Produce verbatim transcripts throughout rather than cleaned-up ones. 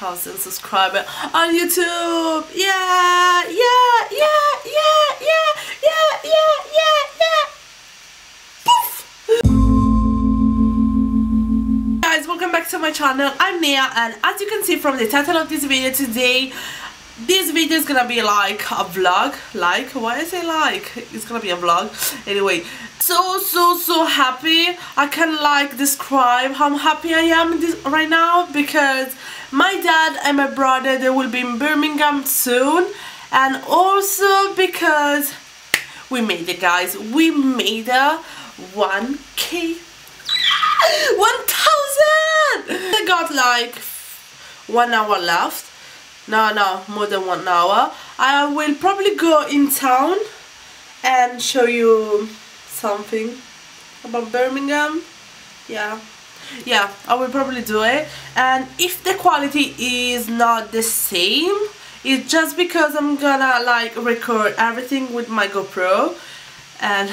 thousand subscriber on YouTube. Yeah, yeah, yeah. Poof! Guys, welcome back to my channel. I'm Nia, and as you can see from the title of this video today, this video is gonna be like a vlog. Like, why I say like? It's gonna be a vlog. Anyway, so, so, so happy. I can, like, describe how happy I am this, right now, because my dad and my brother, they will be in Birmingham soon, and also because we made it, guys. We made a one K. One thousand! I got, like, one hour left. No, no, more than one hour. I will probably go in town and show you something about Birmingham. Yeah. Yeah, I will probably do it. And if the quality is not the same, it's just because I'm gonna, like, record everything with my GoPro. And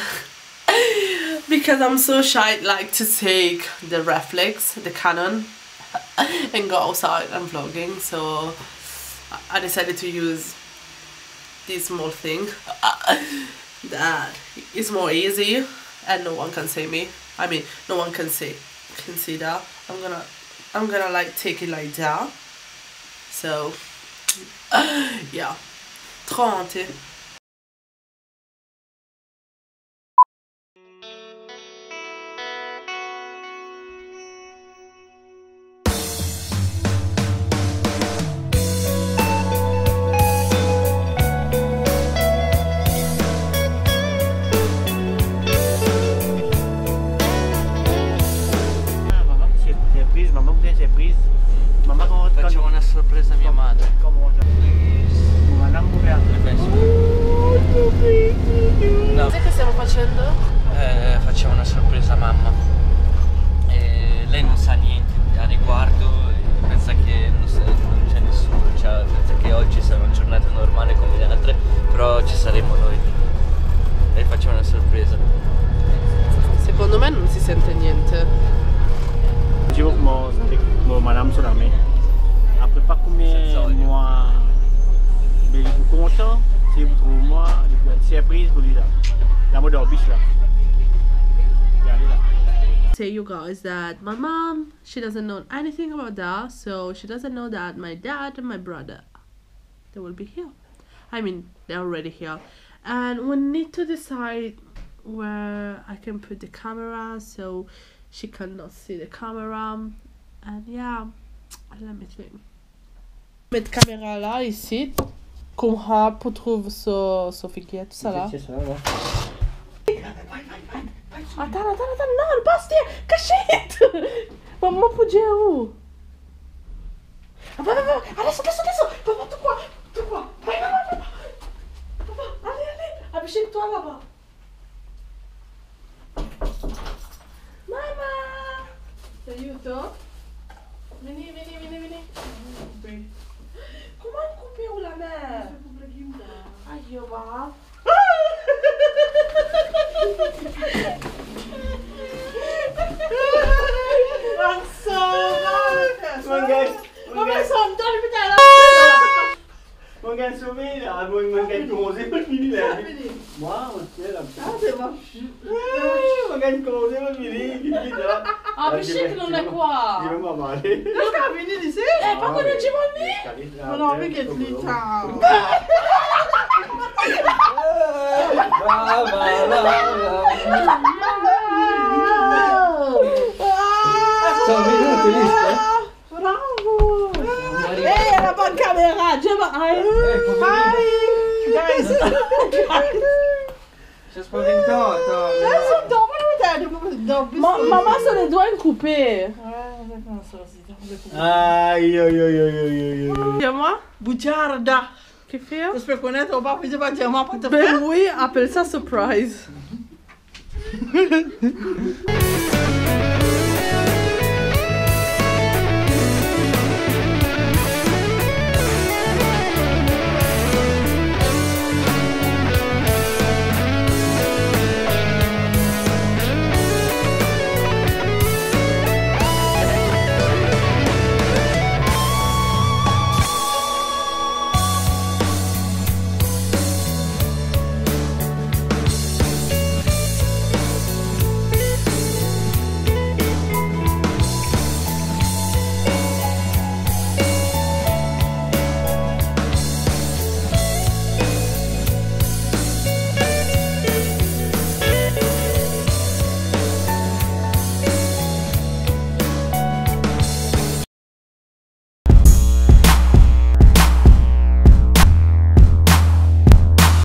because I'm so shy, like, to take the reflex, the Canon, and go outside and vlogging. So I decided to use this small thing that is more easy and no one can see me. I mean, no one can see, can see that. I'm gonna, I'm gonna, like, take it like that. So, yeah. Trop honte. Mama, sirpriz, mama, sirpriz. Mama, kouma, facciamo una sorpresa a mia madre. Kouma, madam, kouma? No. Sai cosa stiamo facendo? Eh, facciamo una sorpresa a mamma. E lei non sa niente a riguardo, e pensa che non sa, non c'è nessuno, cioè, pensa che oggi sarà una giornata normale come le altre, però ci saremo noi. E facciamo una sorpresa. Secondo me non si sente niente. Digo mo, mo madam so lame. Apre pa komie mwa, be li pou kontan, si li pou trouv mwa, li pou enn sirpriz pou li la. La mo dan bis la. Gade la. Say, you guys, that my mom, she doesn't know anything about that, so she doesn't know that my dad and my brother, they will be here. I mean, they're already here. And we need to decide where I can put the camera so she cannot see the camera. And yeah, let me think. Met kamera la isi, kouma pou trouv so, so figir, tou sa la. C'est ça, là. Atann, atann, atann, non, pas dir, kasiet! Mama pou dir ou. Ah, va, va, va, allez, saute, saute, saute. Papa, tu quoi? Tu quoi? Va, va, va, va. Papa, allez, allez, Abhishek, toi là-bas. Mama! Salut, toi? Vini, vini, vini, vini. Kouma koupe ou lame? Ayo, ba. Mon gars, mon gars. Mo gagn sove la, mo, mo gagn konze pou vini la. Mwa, mo ti la. Ah, c'est bon. Eh, mo gagn konze pou vini, vini, vini la. Ah, Abhishek, nou la kwa? Dimoun pa vini isi? Eh, pa kone dimoun li? Mo anvi get li, ta. Bravo! Hey, la bonne caméra, Gemma, hi. Hey, faut venir. Hi, guys. Just pour une temps, attends. Mama, so ledwa inn koupe. Aïe, aïe, aïe, aïe, aïe, aïe. Gemma? Bugiarda. Ki fer? Ou pe konet, ou pa pe dir, pa dir mwa, pa to fer. Ben oui, apel sa surprise.